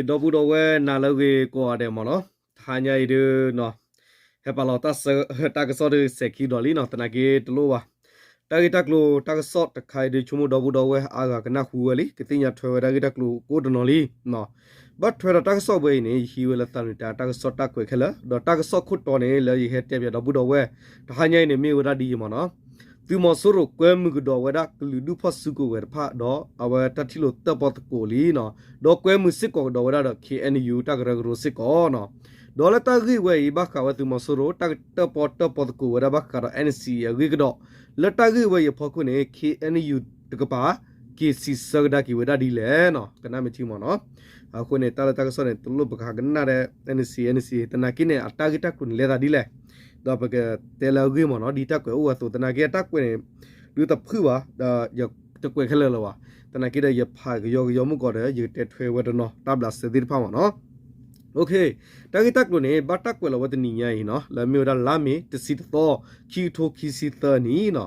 ဒီပုၢ်ဒီဝဲၢ်နၤလၢအဂ့ၤကိးဂၤဒဲးမ့ၢ်နီၤ, တဟါညါအံၤဒုး ဟဲပာ်လီၤတၢ်ကစီၣ်ဒုးစဲးခံဒီးလံနီၤ, သနာ်က့တလိၣ်ဘၣ်. တၢ်ဂ့ၢ်တၢ်ကျိၤတၢ်ကစီၣ်တခါအံၤဒုး ဆိကမိၣ်ဒီပုၢ်ဒီဝဲၢ်အါဂၤကနၣ်ဃုဝဲလံ, ကသ့ၣ်ညါထွဲဝဲတၢ်ဂ့ၢ်တၢ်ကျိၤကိးတနီၤလံ. ဘၣ်ထွဲဒီးတၢ်ကစီၣ်ဝဲအံၤန့ၣ် ယဟံးဝဲလၢသးနုာ်တၢ် တၢ်ကစီၣ်တၢ်ကွဲးခဲလၢာ်, ဒီးတၢ်ကစီၣ်ခိၣ်တီန့ၣ် လၢယဟဲတဲပၠးဒီပုၢ်ဒီဝဲၢ် တဟါညါအံၤန့ၣ် မ့ၢ်ဝဲဒၣ်ဒ်အံၤမ့ၢ်နီၤ, သုးမီၤစိရိၤကွဲမုာ်ကဒီးဝဲဒၣ်ကလုာ်ဒူၣ်ဖီၣ်စုကဝဲၤတဖၣ် ဒီးအဝဲတၢ်ထံၣ်လိာ်တၢၣ်ပီၣ်သကိးလံနီၤ, ဒီးကွဲမုာ်စ့ၢ်ကီးကဒီးဝဲဒၣ်ဒီး ခ့ၣ်အဲၣ်ယူၣ် တၢ်ကရၢကရိစ့ၢ်ကီးနီၤ. ဒီးလၢတၢ်ဂ့ၢ်ဝဲအံၤ ဘၣ်ဃးဝဲသုးမီၤစိရိၤ တၢ်တၢၣ်ပီၣ်တၢၣ်ပီၣ်သကိးဝဲဒၣ်ဘၣ်ဃးဒီး အၣ်အၣ်ၣ်စံၣ်အ့ၣ် အဂ့ၢ်ကဒီး, လၢတၢ်ဂ့ၢ်ဝဲအံၤအဖီခိၣ်န့ၣ် ခ့ၣ်အဲၣ်ယူၣ် တကပၤ က့ၤစံးဆၢကဒါက့ၤဝဲဒၣ်ဒ်လဲၣ်နီၤ, ကနၣ်မ့ၢ်ထံမ့ၢ်နီၤ. အဃိန့ၣ် တၢ်လၢတၢ်ကစီၣ်န့ၣ် တလိၣ်ပကဟးကနၣ်ဒီး အၣ်အၣ်ၣ်စံၣ်အ့ၣ် အၣ်အၣ်ၣ်စံၣ်အ့ၣ် သနာ်က့န့ၣ် အတၢ်ဂ့ၢ်တၢ်ကျိၤန့ၣ်လဲၤသးဒ်လဲၣ်, ဒီးပကတဲလၢအဂ့ၢ်မ့ၢ်နီၤ, ဒ်တၢ်ကွဲးအိၣ်ဝဲအသိး သနာ်က့အတၢ်ကွဲးန့ၣ် ဒုးတဖုၣ်ဘၣ်, ဒီးယတကွဲးခဲလၢာ်လၢၤဘၣ်. သနာ်က့ဒီး ယဖးကယီကယီမုၢ်ကီးဒီး ယကတဲထွဲဝဲတနီၤ တၢ်ဘျးစဲသ့ၣ်တဖၣ်မ့ၢ်နီၤ. တၢ်ဂ့ၢ်တၢ်ကျိၤန့ၣ် ဘၣ်တၢ်ကွဲးလီၤဝဲတနံၤညါအံၤနီၤ, လၢမ့ၢ်ဝဲဒၣ်လါမ့ၤ တဆံတသီ ခံကထိခံဆံသၢနံၣ်နီၤ,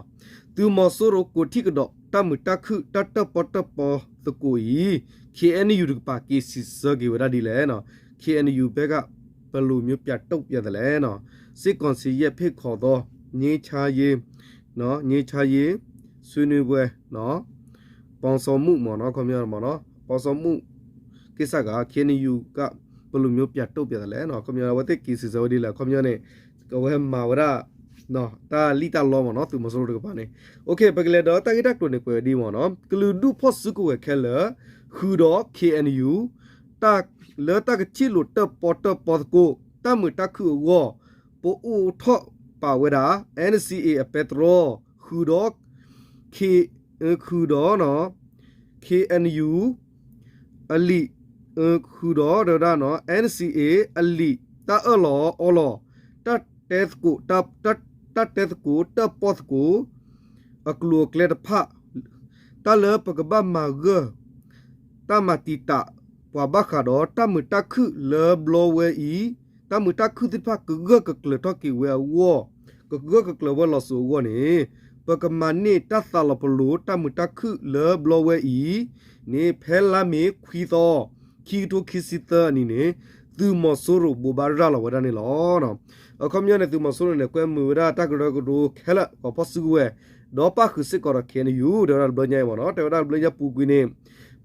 သုးမီၤစိရိၤကိးထံၣ်ကဒီး တၢ်မုာ်တၢ်ခုၣ် တၢ်တၢၣ်ပီၣ်တၢၣ်ပီၣ်သကိးအံၤ ခ့ၣ်အဲၣ်ယူၣ် တကပၤ က့ၤစံးဆၢက့ၤဝဲဒၣ်ဒ်လဲၣ်နီၤ, ခ့ၣ်အဲၣ်ယူၣ် ဘဲက ပလူမျိုးပြန်တုံ့ပြန်သလဲနီၤ, စစ်ကောင်စီရဲ့ ဖိတ်ခေါ်သော ငြိမ်းချမ်းရေး ငြိမ်းချမ်းရေး ဆွေးနွေးပွဲ ပေါင်းဆောင်မှု မ့ၢ်နီၤ, ခီပညီမ့ၢ်နီၤ, ပေါင်းဆောင်မှု ကိစ္စက ခ့ၣ်အဲၣ်ယူၣ် က ဘယ်လိုမျိုး ပြန်တုံ့ပြန်သလဲနီၤ, ခီပညီ အဝဲသ့ၣ်က့ၤစံးဆၢဝဲဒ်လဲၣ်, ခီပညီန့ၣ် အဝဲမၤဝဲဒၣ် တၢ်လံၣ်တၢ်လီမ့ၢ်နီၤ, သုးမီၤစိရိၤတကပၤန့ၣ်. ပကလဲၤဒီးတၢ်ဂ့ၢ်တၢ်ကျိၤန့ၣ် ကွဲးဝဲဒ်အံၤမ့ၢ်နီၤ, ကလုာ်ဒူၣ်ဖီၣ်စုကဝဲၤခဲလၢာ် ဃုာ်ဒီး ခ့ၣ်အဲၣ်ယူၣ် လၢတၢ်ကထံၣ်လိာ်တၢၣ်ပီၣ်တၢၣ်ပီၣ်သကိး တၢ်မုာ်တၢ်ခုၣ်အဂီၢ် ပအိၣ်ထီၣ်ပာ်ဝဲဒၣ် NCA အပဲတြီ ဃုာ်ဒီး ဃုာ်ဒီး ခ့ၣ်အဲၣ်ယူၣ် အလံာ် ဃုာ်ဒီး တဲဝဲဒၣ်နီၤ NCA အလံာ် တၢ်အၢၣ်လီၤအီလီၤ တၢ်တဲသကိး တၢ်တဲသကိး တၢၣ်ပီၣ်သကိး အကျိၤအကျဲတဖၣ် တၢ်လၢပကဘၣ်မၤဂၢၢ် တၢ်မၤတံာ်တာ်ပှၤဘၣ်ဃးဒီး တၢ်မုာ်တၢ်ခုၣ်လၢဘျီဝဲအံၤ, တၢ်မုာ်တၢ်ခုၣ်သ့ၣ်တဖၣ် ကဂၢၢ်ကကျၢၤထီၣ်က့ၤဝဲအဂီၢ်, ကဂၢၢ်ကကျၢၤဝဲလီၤစိၤအဂီၢ်န့ၣ်, ပကမၤန့ၢ်တၢ်သးလီၤပလိာ် တၢ်မုာ်တၢ်ခုၣ်လၢဘျီဝဲအံၤန့ၣ် ဖဲလါမ့ၤခွံသီ ခံကထိခံဆံသၢအနံၤန့ၣ် သုးမီၤစိရိၤဘိးဘၣ်ရၤလီၤဝဲဒၣ်န့ၣ်လီၤ. အခီပညီန့ၣ် သုးမီၤစိရိၤန့ၣ် ကွဲမုာ်ဝဲဒၣ်တၢ်ကရၢကရိခဲလၢာ် ဂီၤဖီၣ်စုကဝဲၤ ဒီးပၣ်ဃုာ်စ့ၢ်ကီးဒီး ခ့ၣ်အဲၣ်ယူၣ် တဲဝဲဒၣ်တဘျီညါအံၤမ့ၢ်နီၤ, တဲဝဲဒၣ်တဘျီညါပူၤကွံာ်န့ၣ်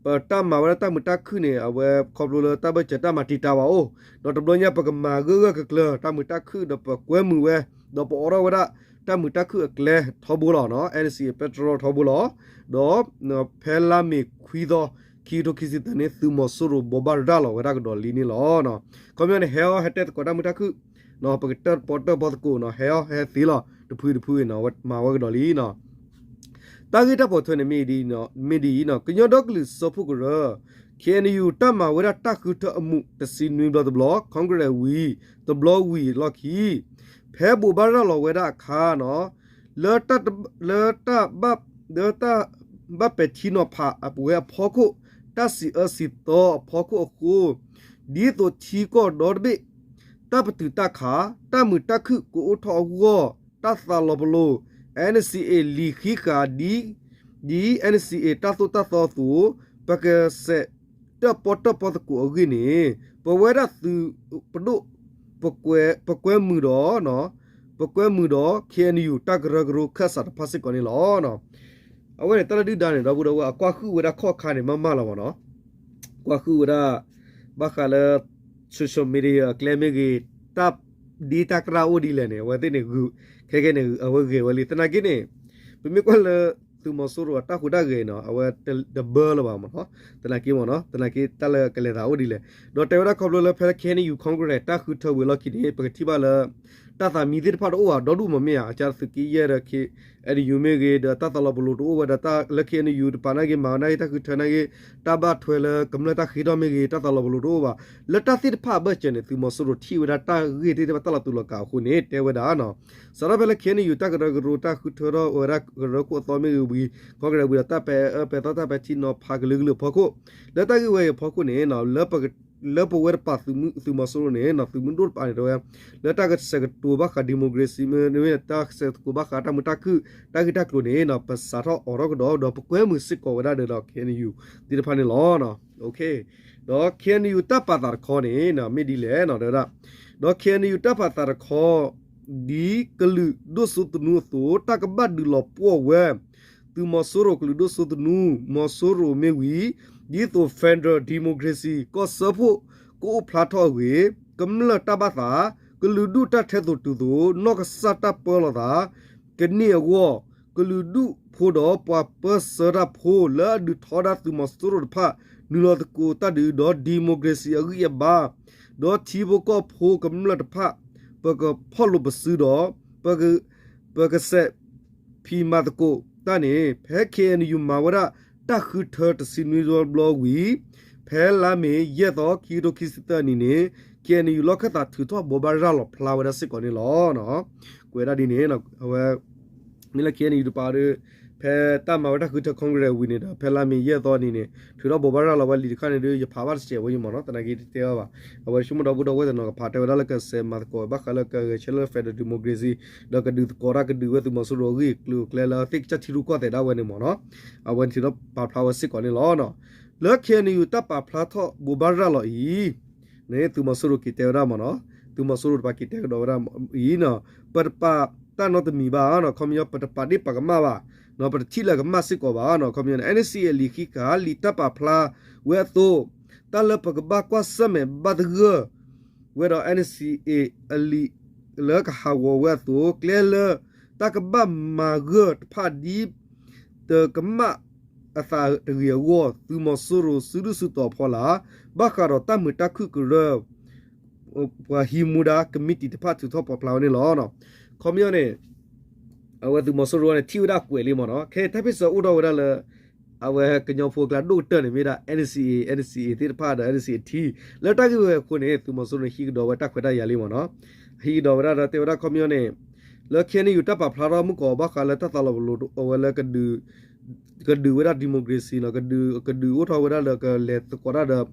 ပတၢ်မၤဝဲဒၣ်တၢ်မုာ်တၢ်ခုၣ်န့ၣ် အဝဲခီဖျိလၢတၢ်ဘၢၣ်စၢၤတၢ်မၤတံာ်တာ်ဘၣ်အိၣ်, ဒီးတဘျီညါပကမၤဂၢၢ်ဂၢၢ်ကျၢၤကျၢၤ တၢ်မုာ်တၢ်ခုၣ်ဒီးပကွဲမုာ်ဝဲ, ဒီးပအိးထီၣ်ဝဲဒၣ် တၢ်မုာ်တၢ်ခုၣ်အကျဲထီဘိလီၤ, NCA ပဲတြီထီဘိလီၤ, ဒီးဖဲလါမ့ၤခွံသီ ခံကထိခံဆံသၢန့ၣ် သုးမီၤစိရိၤဘိးဘၣ်ရၤလီၤဝဲဒၣ်ကဒီးလံန့ၣ်လီၤ. ခီပညီန့ၣ် ဟဲအီၤဟဲတဲသကိးတၢ်မုာ်တၢ်ခုၣ်, ပကတၢၣ်ပီၣ်တၢၣ်ပီၣ်သကိးနီၤ, ဟဲအီၤဟဲသ့လီၤ တဖုတဖုအံၤနီၤ မၤဝဲကဒီးလံနီၤ. တၢ်ဂ့ၢ်တၢ်ပိာ်ထွဲန့ၣ် မ့ၢ်ဒ်အံၤနီၤ, ကညီဒီကလုာ်စၢဖှိၣ်ကရၢ ခ့ၣ်အဲၣ်ယူၣ် တၢ်မၤဝဲဒၣ်တၢ်ဃုထၢအမူး တဆံနွံဘျီတဘျီ, ခီကရဲးဝံၤ တဘျီဝံၤအလီၢ်ခံ ဖဲဘိးဘၣ်ရၤလီၤဝဲဒၣ်အခါနီၤ, လၢတၢ်ဘၣ်, လၢတၢ်ဘၣ်ပဲာ်ထံနီၤဖးအဝဲအဖီခိၣ်, တၢ်စံးအၢစံးသီအဖီခိၣ်အဃိ, ဒ်သိးထံကီၢ်ဒီတဘ့ၣ် တၢ်ပတုာ်တၢ်ခး, တၢ်မုာ်တၢ်ခုၣ်ကအိၣ်ထီၣ်အဂီၢ်, တၢ်သးလီၤပလိာ် NCA လံာ်ဃံဃာ် ဒ် ဒ် NCA တၢ်သိၣ်တၢ်သီအသိး, ပကစဲးတၢၣ်ပီၣ်တၢၣ်ပီၣ်သကိးအဂ့ၢ်န့ၣ်, ပဝဲဒၣ်သုးပဒိၣ် ပကွဲမုာ်ဒီး ပကွဲမုာ်ဒီး ခ့ၣ်အဲၣ်ယူၣ် တၢ်ကရၢကရိခၢၣ်စးတဖၣ်စ့ၢ်ကီးန့ၣ်လီၤ. အဝဲန့ၣ် တၢ်လၢဒုၣ်ဒါန့ၣ် ဒီပုၢ်ဒီဝဲၢ် အကွၢ်ဟုၣ်ဝဲဒၣ်ခီၣ်ခါန့ၣ် မ့ၢ်မးလီၤမ့ၢ်နီၤ, ကွၢ်ဟုၣ်ဝဲဒၣ် ဘၣ်ဃးလၢ social media အကျဲမ့ၢ်ဂ့ၤ, တၢ်ဒ့တၢ်ကရၢ်အိၣ်ဒ်လဲၣ်န့ၣ် အဝဲသ့ၣ်န့ၣ် ခဲကဲန့ၣ် အဝဲဂဲၤဝဲလံ. သနာ်က့န့ၣ် ပမ့ၢ်ကွၢ်လၢ သုးမီၤစိရိၤအတၢ်ဟူးတၢ်ဂဲၤနီၤ အဝဲတဘၢလၢၤဘၣ်မ့ၢ်နီၤ, သနာ်က့မ့ၢ်နီၤ, သနာ်က့တၢ်လၢကလဲၤသးအိၣ်ဒ်လဲၣ်. ဒီးတဲဝဲဒၣ်ခီဖျိလၢဖဲ ခ့ၣ်အဲၣ်ယူၣ် Congress တၢ်ဃုထၢဝံၤအလီၢ်ခံန့ၣ် ပကထံၣ်ဘၣ်လၢ တၢ်သးမံသ့ၣ်တဖၣ်တအိၣ်ဘၣ် ဒီဒူၣ်မ့ၢ်မ့ၢ်ဧါ, အကစၢ်သုးက့ယဲၢ်ဒီး ခ့ၣ်အဲၣ်ယူၣ် မ့ၢ်ဂ့ၤ, ဒီးတၢ်သးလီၤပလိာ်တအိၣ်ဝဲဒီး တၢ်လၢ ခ့ၣ်အဲၣ်ယူၣ် တပာ်နာ်က့ မၤနာ်က့ တၢ်ဃုထၢနာ်က့, တၢ်ဘၣ်ထွဲလၢကမျၢၢ်တၢ်ဃ့ထီၣ်မ့ၢ်ဂ့ၤ, တၢ်သးလီၤပလိာ်တအိၣ်ဘၣ်. လၢတၢ်သ့ၣ်တဖၣ်အဘၢၣ်စၢၤန့ၣ် သုးမီၤစိရိၤထံၣ်ဝဲဒၣ်တၢ်ဂ့ၢ်သ့ၣ်တဖၣ်တၢ်လီၤတူာ်လီၤကာ်အဃိန့ၣ် တဲဝဲဒၣ်နီၤ, စးထီၣ်ဖဲလၢ ခ့ၣ်အဲၣ်ယူၣ် တၢ်ကရၢကရိ တၢ်ဃုထၢထီၣ်ဝဲဒၣ်ကရၢခိၣ်အသီမ့ၢ်ဂ့ၤဝံၤ ခီကရဲးဝံၤဒီး တၢ်ပဲာ်အၢပဲာ်သီ တၢ်ပဲာ်ထံနီၤဖးကလုာ်ကလုာ်အဖီခိၣ်, လၢတၢ်ဂ့ၢ်ဝဲအံၤအဖီခိၣ်န့ၣ် လၢပဝဲတပာ်သုးမုၢ် သုးမီၤစိရိၤန့ၣ် သုးမုၢ်ဒိၣ်တပာ်န့ၣ် တဲဝဲ လၢတၢ်ကဆဲးကတိၤဘၣ်ဃး democracy မ့ၢ် တၢ်ကဆဲးကတိၤဘၣ်ဃးတၢ်မုာ်တၢ်ခုၣ် တၢ်ဂ့ၢ်တၢ်ကျိၤန့ၣ် ပစးထီၣ်အိးထီၣ်ကဒီး ဒီးပကွဲမုာ်စ့ၢ်ကီးဝဲဒၣ်ဒီး ခ့ၣ်အဲၣ်ယူၣ် သ့ၣ်တဖၣ်န့ၣ်လီၤ. ဒီး ခ့ၣ်အဲၣ်ယူၣ် တၢ်ပာ်သးတခီန့ၣ် မ့ၢ်ဒ်လဲၣ် တဲဝဲဒၣ်, ဒီး ခ့ၣ်အဲၣ်ယူၣ် တၢ်ပာ်သးတခီ ဒ်ကလုာ်ဒိၣ်စိသနူအသိး တၢ်ကဘၣ်ဒုးလီၤပှီၢ်ဝဲ သုးမီၤစိရိၤကလုာ်ဒိၣ်စိသနူ မီၤစိရိၤမ့ၢ်ဝံၤ ဒ်သိး federal democracy ကီၢ်စၢဖှိၣ်ကအိၣ်ဖျါထီၣ်အဂ့ၢ် ကမျၢၢ်တၢ်ဘၣ်သး ကလုာ်ဒူၣ်တၢ်ထဲသိးတုၤသိး နီၢ်ကစၢ်တၢ်ပၢလီၤသး ကန့ၢ်အဂီၢ် ကလုာ်ဒူၣ်ဖိဒီးပှၤပၢဆှၢတၢ်ဖိလၢအဒုးထီဒါသုးမီၤစိရိၤတဖၣ် နုာ်လီၤသကိးတၢ်ဒုးဒီး democracy အဂံၢ်အဘါ ဒီးထံဖိကီၢ်ဖိကမျၢၢ်တဖၣ် ပကဖီၣ်လိာ်ပစုဒီး ပက ပကစဲးဖံးမၤသကိးတၢ်န့ၣ် ဖဲ ခ့ၣ်အဲၣ်ယူၣ် မၤဝဲဒၣ်တၢ်ဃုထၢတဆံနွံဘျီဝံၤ ဖဲလါမ့ၤယဲၢ်သီ ခံကထိခံဆံသၢနံၣ်န့ၣ် ခ့ၣ်အဲၣ်ယူၣ် လီၢ်ခၢၣ်သးထုးထီၣ်ဘိးဘၣ်ရၤလီၤဖျါဝဲဒၣ်စ့ၢ်ကီးန့ၣ်လီၤ. ကွဲးဒၣ်ဒ်န့ၣ် အဝဲ မ့ၢ်လၢ ခ့ၣ်အဲၣ်ယူၣ် တပၤဒီး ဖဲတၢ်မၤဝဲတၢ်ဃုထၢ Congress ဝံၤန့ၣ်ဒီး ဖဲလါမ့ၤယဲၢ်သီနံၤန့ၣ် ထုးထီၣ်ဘိးဘၣ်ရၤလီၤဝဲလံာ်တခါန့ၣ်ဒီး ယဖးဘၣ်တစဲးဝဲယမ့ၢ်နီၤ သနာ်က့တတဲဘၣ်ဘၣ်. အဝဲဆိကမိၣ်ဒီပုၢ်ဒီဝဲၢ်တနီၤကဖးတဲဝဲဒၣ်လၢကစဲးမၤသကိးဘၣ်ဃးလၢကဂဲၤဆၢထၢၣ်လၢ federal democracy ဒီးကဒုးသကိးတၢ်ကဒုးဝဲသုးမီၤစိရိၤအဂ့ၢ်အကျိၤအကျဲလၢသ့ၣ်ကစၢ်ထံရူၢ်ကီၢ်သဲးဒၣ်ဝဲန့ၣ်မ့ၢ်နီၤ အဝဲန့ၣ်ထုးထီၣ်ပာ်ဖျါဝဲစ့ၢ်ကီးန့ၣ်လီၤ. လၢ ခ့ၣ်အဲၣ်ယူၣ် တၢ်ပာ်ဖျါထီၣ်ဘိးဘၣ်ရၤလီၤအံၤ န့ၣ် သုးမီၤစိရိၤက့ၤတဲဝဲဒၣ်မ့ၢ်နီၤ သုးမီၤစိရိၤတပၤက့ၤတဲကဒီးဝဲဒၣ်အံၤနီၤ ပတပာ်တၢ်နီတမံၤဘၣ်နီၤ ခီပညီ ပတပာ်ဒ့ၣ်ပာ်ကမၣ်ဘၣ် ပတထံၣ်လၢကမၣ်စ့ၢ်ကီးဘၣ်နီၤ ခီပညီန့ၣ် NCA အလံာ်ဃံးဃာ်လံာ်တၢ်ပာ်ဖျါဝဲအသိး တၢ်လၢပကဘၣ်ကွၢ်ဆၢၣ်မဲာ်ဘၣ်သဂၢၢ်ဝဲဒီး NCA အလံာ်လၢကဟးဂီၤဝဲအသိး ကျဲလၢတၢ်ကဘၣ်မၤဂၢၢ်တဖၣ်ဒ် တကမၣ်အသးတဂ့ၤအဂီၢ် သုးမီၤစိရိၤစုဒုၣ်စုတီၤအဖီလာ် ဘၣ်ဃးဒီးတၢ်မုာ်တၢ်ခုၣ်ကရၢ ပှၤဟံးမူဒါ ကမံးတံာ်တဖၣ်ထုးထီၣ်ပာ်ဖျါဝဲန့ၣ်လီၤ. ခီပညီန့ၣ် အဝဲသုးမီၤစိရိၤန့ၣ် ထံၣ်ဝဲဒၣ်ကွဲးလံမ့ၢ်နီၤ ခဲအံၤတၢ်ဖ့ၣ်စၢအိၣ်ထီၣ်ဝဲဒၣ်လၢ အဝဲကညီဖိအကျါဒိၣ်ကတၢၢ်န့ၣ် မ့ၢ်ဒၣ် NCA NCA သ့ၣ်တဖၣ်ဒီး NCA ထံ လၢတၢ်ဂ့ၢ်ဝဲအဃိန့ၣ် သုးမီၤစိရိၤန့ၣ် ဟံးကဒီးဝဲတၢ်ခွဲးတၢ်ယာ်လံမ့ၢ်နီၤ ဟံးကဒီးဝဲဒၣ်ဒီးတဲဝဲဒၣ်ခီပညီန့ၣ် လၢ ခ့ၣ်အဲၣ်ယူၣ် တၢ်ပာ်ဖျါထီၣ်မုၢ်ကီးဘၣ်ဃးလၢတၢ်သးလီၤပလိာ်အဝဲလၢ ကဒုးဝဲဒၣ် democracy နီၤ ကဒုးအိၣ်ထီၣ်ဝဲဒၣ်လၢကလဲၤသကိးတၢ်ဒီး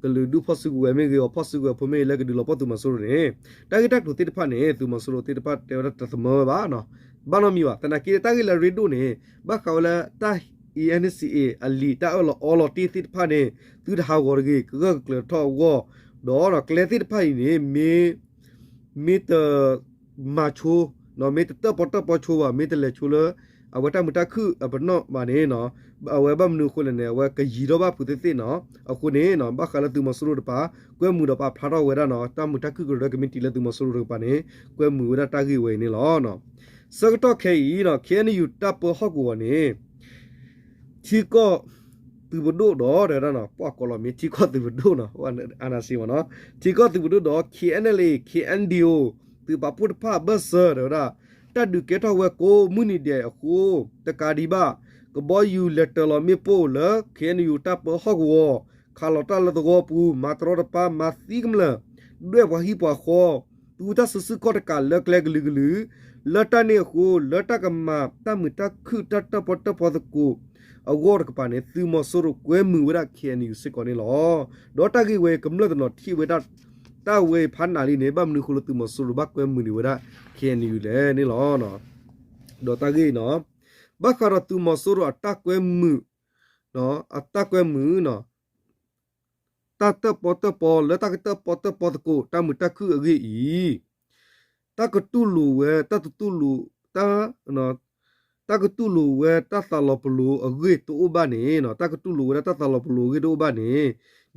ကလုာ်ဒူၣ်ဖီၣ်စုကဝဲၤမ့ၢ်ဂ့ၤ အီၤဖီၣ်စုကဝဲၤဖိမ့ၢ်ဂ့ၤ လၢကဒုးလီၤပှီၢ်သုးမီၤစိရိၤန့ၣ် တၢ်ဂ့ၢ်တၢ်ကျိၤသ့ၣ်တဖၣ်န့ၣ် သုးမီၤစိရိၤသ့ၣ်တဖၣ်တဲဝဲဒၣ်တသမၢဝဲဘၣ် ဘၣ်နီတမံၤဘၣ် သနာ်က့တၢ်ဂ့ၢ်လၢအရ့ဒိၣ်န့ၣ် ဘၣ်ဃးဝဲလၢတၢ် NCA အလံာ်တၢ်အၢၣ်လီၤအီလီၤတ့ၢ်သ့ၣ်တဖၣ်န့ၣ် သုတဟးဂီၤတဂ့ၤ ကဂၢၢ်ကကျၢၤထီၣ်အဂီၢ် ဒီးကျဲသ့ၣ်တဖၣ်အံၤန့ၣ် မ့ၢ် မ့ၢ်တမၤဆိ မ့ၢ်တတၢၣ်ပီတၢၣ်ပီဆိဘၣ် မ့ၢ်တလဲၤဆိလၢ အဝဲတၢ်မုာ်တၢ်ခုၣ်အပနီၣ်ဘၣ်န့ၣ် အဝဲဘၣ်မနုၤအဃိလဲၣ်န့ၣ် အဝဲကယံၤထီၣ်ဘၣ်ဖုးသ့ၣ်သ့ၣ်နီၤ အဃိန့ၣ် ဘၣ်ဃးလၢသုးမီၤစိရိၤတပၤ ကွဲမုာ်ဒီးပာ်ဖျါထီၣ်ဝဲဒၣ်နီၤ တၢ်မုာ်တၢ်ခုၣ်ကရၢကမံးတံာ်လၢသုးမီၤစိရိၤတကပၤန့ၣ် ကွဲမုာ်ဝဲဒၣ်တၢ်ဂ့ၢ်ဝဲအံၤန့ၣ်လီၤ. ဆၢကတီၢ်ခဲအံၤနီၤ ခ့ၣ်အဲၣ်ယူၣ် တၢ်ပၢဟီၣ်ကဝီၤန့ၣ် ထံကီၢ်သုးပဒိၣ်ဒီး တဲဝဲဒၣ်နီၤ ပှၤကိးလီၤမ့ၢ်ထံကီၢ်သုးပဒိၣ်နီၤ အနၢ်စ့မ့ၢ်နီၤ ထံကီၢ်သုးပဒိၣ်ဒီး KNLA KNDO သုးပာ်ဖှိၣ်တဖၣ်အဘၢၣ်စၢၤ တဲဝဲဒၣ် တၢ်ဒုးကဲထီၣ်ဝဲကိးမုၢ်နံၤဒဲးအဃိ တကးဒံးဘၣ် ကဘီယူၤလဲၤတၢၤလီၤမ့ၣ်ပိၢ်လၢ ခ့ၣ်အဲၣ်ယူၣ် တၢ်ပၢဟီၣ်ကဝီၤ ခးလီၤတၢ်လၢသဝီပူၤ မၤတရီတပါ မၤသံကမျၢၢ် ဒွဲၣ်ပှၤဟံၣ်ပှၤဃီ သူတၢ်စုဆူၣ်ခီၣ်တကးလၢကျဲကလုာ်ကလုာ် လၢတၢ်န့ၣ်အဃိ လၢတၢ်ကမၤတၢ်မုာ်တၢ်ခုၣ်တၢ်တၢၣ်ပီတၢၣ်ပီသကိးအဂီၢ်တကပၤန့ၣ် သုးမီၤစိရိၤကွဲမုာ်ဝဲဒၣ် ခ့ၣ်အဲၣ်ယူၣ် စ့ၢ်ကီးန့ၣ်လီၤ. ဒီးတၢ်ဂ့ၢ်ဝဲအံၤ ကမျၢၢ်တနီၤထံၣ်ဝဲဒၣ် တၢ်ဝဲအံၤဖးနးလံန့ၣ် ဘၣ်မနုၤအဃိလၢသုးမီၤစိရိၤဘၣ်ကွဲမုာ်န့ၢ်ဝဲဒၣ် ခ့ၣ်အဲၣ်ယူၣ် လဲၣ်န့ၣ်လီၤ. ဒီးတၢ်ဂ့ၢ်အံၤနီၤ ဘၣ်ဃးဒီးသုးမီၤစိရိၤအတၢ်ကွဲမုာ် အတၢ်ကွဲမုာ်နီၤ တၢ်တၢၣ်ပီတၢၣ်ပီလၢတၢ်ကတၢၣ်ပီတၢၣ်ပီသကိးတၢ်မုာ်တၢ်ခုၣ်အဂ့ၢ်အံၤ တၢ်ကတူၢ်လိာ်ဝဲ တၢ်တတူၢ်လိာ် တၢ် တၢ်ကတူၢ်လိာ်ဝဲတၢ်သးလီၤပလိာ်အဂ့ၢ်တအိၣ်ဘၣ်န့ၣ် တၢ်ကတူၢ်လိာ်ဝဲဒၣ်တၢ်သးလီၤပလိာ်အဂ့ၢ်တအိၣ်ဘၣ်န့ၣ်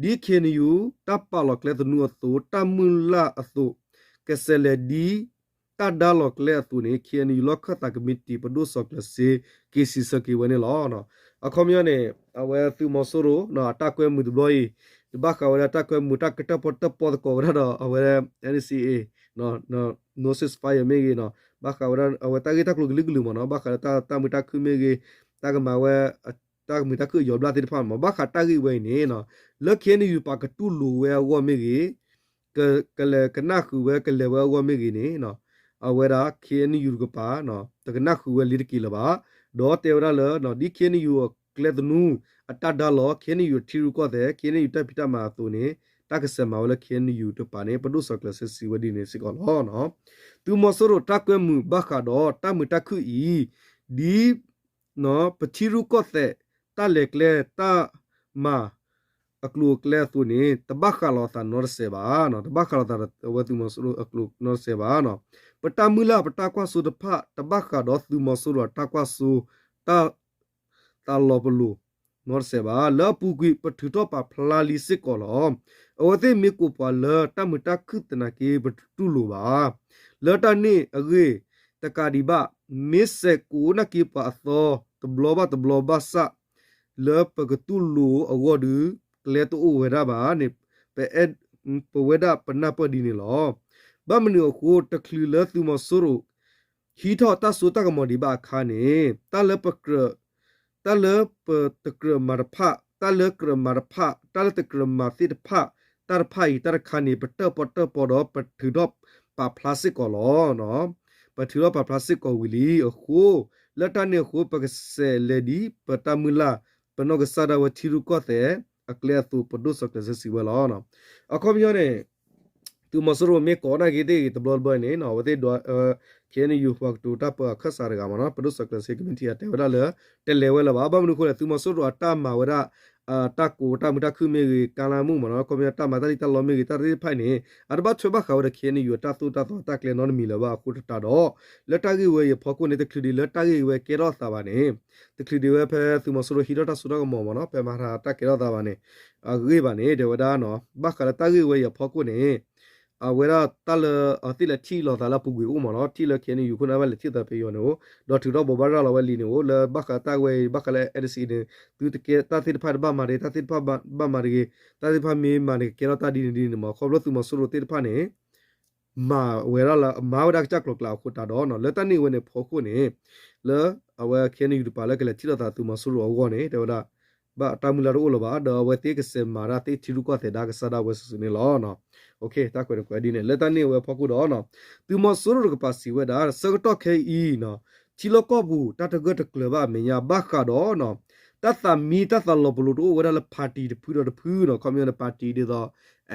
ဒ် ခ့ၣ်အဲၣ်ယူၣ် တၢ်ပာ်လီၤကျဲသနူအသိး တၢ်မုၢ်လၢ်အသိး ကစဲးလဲၤဒ် တၢ်ဒါလီၤကျဲအသိးန့ၣ် ခ့ၣ်အဲၣ်ယူၣ် လီၢ်ခၢၣ်သးကမံးတံာ် ပဒိၣ်စီၤကျၢၤစ့ က့ၤစံးဆၢက့ၤဝဲန့ၣ်လီၤ. အခီပညီန့ၣ် အဝဲသုးမီၤစိရိၤ အတၢ်ကွဲမုာ်တဘျီအံၤ တဘၣ်ဃးဝဲဒၣ်တၢ်ကွဲမုာ်တၢ်ကတၢၣ်ပီတၢၣ်ပီသကိးဝဲဒၣ်ဒီး အဝဲ NCA no ceasefire မ့ၢ်ဂ့ၤနီၤ ဘၣ်ဃးဝဲဒၣ်အဝဲတၢ်ဂ့ၢ်တၢ်ကျိၤကလုာ်ကလုာ်မ့ၢ်နီၤ ဘၣ်ဃးလၢတၢ်မုာ်တၢ်ခုၣ်မ့ၢ်ဂ့ၤ တၢ်ကမၤဝဲ တၢ်မုာ်တၢ်ခုၣ်အယီၤဘျၣ်သ့ၣ်တဖၣ်မ့ၢ် ဘၣ်ဃးတၢ်ဂ့ၢ်ဝဲအံၤန့ၣ် လၢ ခ့ၣ်အဲၣ်ယူၣ် တကပၤကတူၢ်လိာ်ဝဲအဂီၢ်မ့ၢ်ဂ့ၤ ကလဲၤကနၣ်ဃုာ်ဝဲကလဲၤဝဲအဂီၢ်မ့ၢ်ဂ့ၤန့ၣ် အဝဲဒၣ် ခ့ၣ်အဲၣ်ယူၣ် တကပၤ တကနၣ်ဃုာ်ဝဲလံတက့ၢ်လၢၤဘၣ်. ဒီးတဲဝဲဒၣ်လၢ ဒ် ခ့ၣ်အဲၣ်ယူၣ် အကျဲသနူ အတၢ်ဒါလီၤ ခ့ၣ်အဲၣ်ယူၣ် ထံရူၢ်ကီၢ်သဲး ခ့ၣ်အဲၣ်ယူၣ် တၢ်ဖံးတၢ်မၤအသိးန့ၣ် တၢ်ကစဲးမၤဝဲလၢ ခ့ၣ်အဲၣ်ယူၣ် တကပၤန့ၣ် ပဒိၣ်စီၤကျၢၤစ့ စံးဝဲဒ်န့ၣ်စ့ၢ်ကီးလီၤ. သုးမီၤစိရိၤတၢ်ကွဲမုာ်ဘၣ်ဃးဒီးတၢ်မုာ်တၢ်ခုၣ်အံၤ ဒ် ပထံရူၢ်ကီၢ်သဲး တၢ်လဲၤကျဲတၢ်မၤ အကျိၤအကျဲအသိးန့ၣ် တဘၣ်ဃးလိာ်သးနီတစဲးဘၣ်, တဘၣ်ဃးလိာ်သးအဝဲသုးမီၤစိရိၤအကျိၤနီတစဲးဘၣ်. ပတၢ်မုၢ်လၢ်ပတၢ်ကွၢ်စိတဖၣ် တဘၣ်ဃးဒီးသုးမီၤစိရိၤအတၢ်ကွၢ်စိ တၢ် သးလီၤပလိာ်နီတစဲးဘၣ်. လၢအပူၤကွံာ် ပထုးထီၣ်ပာ်ဖျါလံစ့ၢ်ကီးလီၤ. အဝဲသ့ၣ်မ့ၢ်ကိးပှၤလၢတၢ်မုာ်တၢ်ခုၣ်သနာ်က့ ပတတူၢ်လိာ်ဘၣ်. လၢတၢ်န့ၣ်အဂ့ၢ် တကးဒံးဘၣ် မ့ၢ်စဲးကိးနာ်က့ပှၤအသီ တဘျီဘၣ်တဘျီဘၣ်ဆၣ် လၢပကတူၢ်လိာ်အဂီၢ်ဒီး ကျဲတအိၣ်ဝဲဒၣ်ဘၣ်န့ၣ် ပအဲၣ် ပဝဲဒၣ်ပနၢ်ပၢၢ်ဒ်န့ၣ်လီၤ. ဘၣ်မနုၤအဃိ တချုးလၢသုးမီၤစိရိၤ ဟံးထီၣ်တၢ်စိတၢ်ကမီၤဒံးဘၣ်အခါန့ၣ် တၢ်လၢပကြၢး တၢ်လၢပတကြၢးမၤတဖၣ် တၢ်လၢကြၢးမၤတဖၣ် တၢ်လၢတကြၢးမၤသ့ၣ်တဖၣ် တၢ်တဖၣ်အံၤတၢ်တခါန့ၣ် ပတၢၣ်ပီၣ်တၢၣ်ပီဒီး ပထုးထီၣ်ပာ်ဖျါစ့ၢ်ကီးလီၤ. ပထုးထီၣ်ပာ်ဖျါစ့ၢ်ကီးဝံၤလံအဃိ လၢတၢ်န့ၣ်အဃိ ပကစးလဲၤဒ်ပတၢ်မုၢ်လၢ် ပနီၢ်ကစၢ်ဒၣ်ဝဲထံရူၢ်ကီၢ်သဲး အကျဲအသိး ပဒိၣ်စီၤကျၢၤစ့စံးဝဲလီၤ. အခီပညီန့ၣ် သုးမီၤစိရိၤမ့ၢ်ကိးနာ်က့သ့ၣ်ဂ့ၤတဘျီတဘျီန့ၣ် အဝဲသ့ၣ်ဒွး ခ့ၣ်အဲၣ်ယူၣ် ပှၤကတိၤတၢ်ပၢအခၢၣ်စးတဂၤမ့ၢ်နီၤ ပဒိၣ်စီၤကျၢၤစ့ ကမံးထံး အတဲဝဲဒၣ်လၢ တလဲၤဝဲလၢၤဘၣ်. ဘၣ်မနုၤအဃိလဲၣ် သုးမီၤစိရိၤအတၢ်မၤဝဲဒၣ် တၢ်ကိးတၢ်မုာ်တၢ်ခုၣ်မ့ၢ်ဂ့ၤ ကါလါမုၣ်မ့ၢ်နီၤ ခီပညီတၢ်မၤတၢ်လံၣ်တၢ်လီမ့ၢ်ဂ့ၤ တၢ်သ့ၣ်တဖၣ်န့ၣ် အတဘၣ်ထွဲဘၣ်ဃးဝဲဒီး ခ့ၣ်အဲၣ်ယူၣ် အတၢ်သိၣ်တၢ်သီတၢ်ကျဲနီတမံၤလၢၤဘၣ်အဃိသတးဒီး လၢတၢ်ဂ့ၢ်ဝဲအံၤအဖီခိၣ်န့ၣ် တချုးဒံးလၢတၢ်ဂ့ၢ်ဝဲကဲထီၣ်သးဘၣ်န့ၣ် တချုးဒံးဝဲဖဲသုးမီၤစိရိၤဟံးထီၣ်တၢ်စိတၢ်ကမီၤမ့ၢ်နီၤ ဖဲမၤတၢ်ကဲထီၣ်သးဘၣ်န့ၣ် အဂ့ၢ်ဘၣ်န့ၣ် တဲဝဲဒၣ်နီၤ ဘၣ်ဃးလၢတၢ်ဂ့ၢ်ဝဲအံၤအဖီခိၣ်န့ၣ် အဝဲဒၣ်တၢ်လၢအသ့ၣ်လဲၤထံၣ်လိာ်သးလၢအပူၤကွံာ်အိၣ်မ့ၢ်နီၤ ထံၣ်လၢ ခ့ၣ်အဲၣ်ယူၣ် ခိၣ်နၢ်ဘၣ်လဲၤထံၣ်သးဖဲယိၤန့ၣ်အိၣ် ဒီးထုးထီၣ်ဘိးဘၣ်ရၤလီၤဝဲလံန့ၣ်အိၣ် လၢဘၣ်ဃးတၢ်ဝဲအံၤ ဘၣ်ဃးလၢ အဲၣ်ဒ်စံး န့ၣ် သုတကဲတၢ်သ့ၣ်တဖၣ်တဘၣ်မၤတဂ့ၤ တၢ်သ့ၣ်တဖၣ်ဘၣ်မၤတဂ့ၤ တၢ်သ့ၣ်တဖၣ်မ့ၢ်မၤန့ၣ် ကကဲထီၣ်တၢ်ဒ်န့ၣ်ဒ်န့ၣ်မ့ၢ် ခီဖျိသုးမီၤစိရိၤသ့ၣ်တဖၣ်န့ၣ် မၤဝဲဒၣ်လၢ မၤဝဲဒၣ်ကစၢ်ကျိၤကျါအဃိတးဒီး လၢတၢ်န့ၢ်ဝဲန့ၣ်ဖီခိၣ်န့ၣ် လၢအဝဲ ခ့ၣ်အဲၣ်ယူၣ် တပၤလၢကလဲၤထံၣ်လိာ်သးသုးမီၤစိရိၤအဂီၢ်န့ၣ် တဲဝဲဒၣ် ဘၣ်တၢ်မုၢ်လၢ်တအိၣ်လၢၤဘၣ် ဒီးအဝဲသ့ၣ်ကစဲးမၤတၢ်သ့ၣ်ထံရူၢ်ကီၢ်သဲးဒါကစၢ်ဒၣ်ဝဲစုာ်စုာ်န့ၣ်လီၤ. တၢ်ကွဲးတကွဲးဒ်န့ၣ် လၢတၢ်န့ၢ်ဝဲဖီခိၣ်ဒီး သုးမီၤစိရိၤတကပၤစံးဝဲဒၣ် ဆၢကတီၢ်ခဲအံၤ ထံလီၢ်ကီၢ်ပူၤတၢ်တဂၢၢ်တကျၢၤဘၣ်အမဲာ်ညါ ဘၣ်ဃးဒီး တၢ်သးမံတၢ်သးလီၤပလိာ်တအိၣ်ဝဲဒၣ်လၢ party တဖုဒီးတဖုနီၤ ခီပညီန့ၣ် party ဒ်သိး